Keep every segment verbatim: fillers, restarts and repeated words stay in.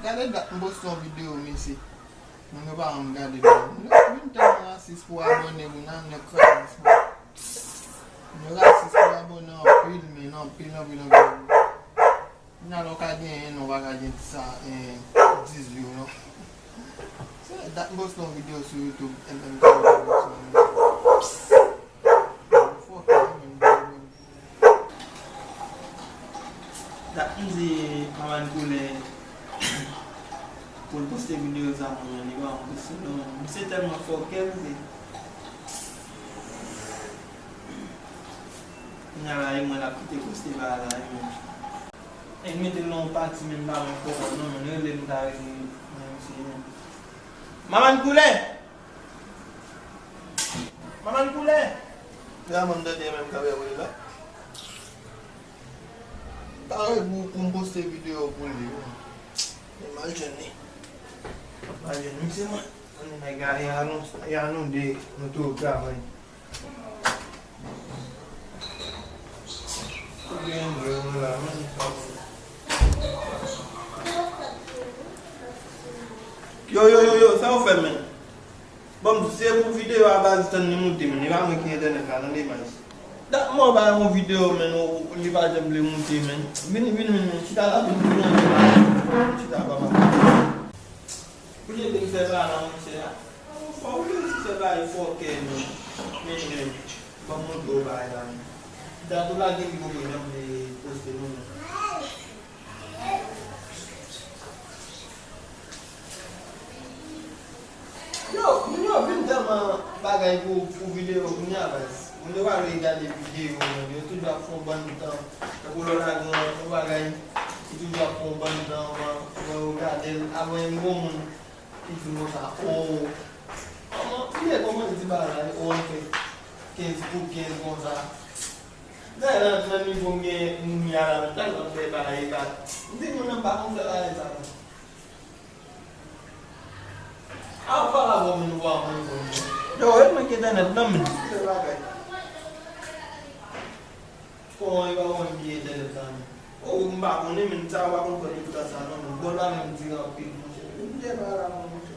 Gade dat m poste yon videyo, mesye. Moun yo pa janm gade non. Moun yo vin tèlman rasis pou abòne moun nan, nèg krasis moun. Moun yo rasis pou abòne anpil, men anpil, anpil, anpil. Kounye a la w ka genyen, non, w pa ka gen sa, eh, dis view, non. Se dat m poste yon videyo sou YouTube, M M K. Dat m di Manman Koulè pou l poste videyo sa pou mwen, li pa janm poste non. Misye tèlman fòkè, misye. Kounye a la, e mwen l ap kite poste bagay la, e mwen. Nèg mete l nan yon pati, men m pa wè kòman non, men rele m ta rele mwen misye, men. Manman Koulè! Manman Koulè! Vrèman, m tande menm kanpe wè la. Parèt pou, pou m poste videyo pou li, wi. Men m al jwenn li. M al jwenn misye, mwen. Ann, nèg la, e a nou, e a nou de, nou tou travay. Yo, yo, yo, yo, sa w fè, men? Bon, se pou videyo a baz tann li moute, men. E pa mwen ki entènèt la, tande, baz. Dat mò ba yon videyo, men, ou, li pa janm vle moute, men. Vini, vini, vini, vini. Chita la, vini, vini, vini. Chita, papa. Kounye a, m fè pa la, monchè. Fò w reyisi fè bagay fòkè, men. Men, men, ban m montre w bagay la, men. Dat ou lage li pou mwen, janm vle poste, non, men. Yo, moun yo vin tèlman bagay pou, pou videyo kounye a, baz. Moun yo pa vle gade videyo, moun yo toujou ap fè yon bann tan. Tankou lè w lage yon, yon bagay, li toujou ap fè yon bann tan, avan, avan yo gade l, avan yon gwo moun ki di m konsa, o, kòman, bliye kòman l di bagay la, o, anfen, kenz pou kenz konsa. Dayè, nan, nan nivo m gen moun ya la, m tèlman fè bagay, e pa, m di moun nan m pa konn fè bagay sa, non. A w pale avè w, moun ou pa konn konn. Yo, e mwen ki entènèt nan men. Fè bagay. Kòman yo pa konn ki entènèt sa men? O, m pa konnen, men sa yo pa konn fè tout tan sa non, men bòl la menm dire anpil, monchè. Yo byen pale avè w, monchè.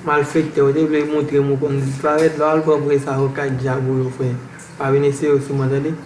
Malfektè, ou te vle montre m ou konn disparèt, lè w al pran prens a yo kay djab ou yo, frè. Pa vin eseye w sou mwen, tande?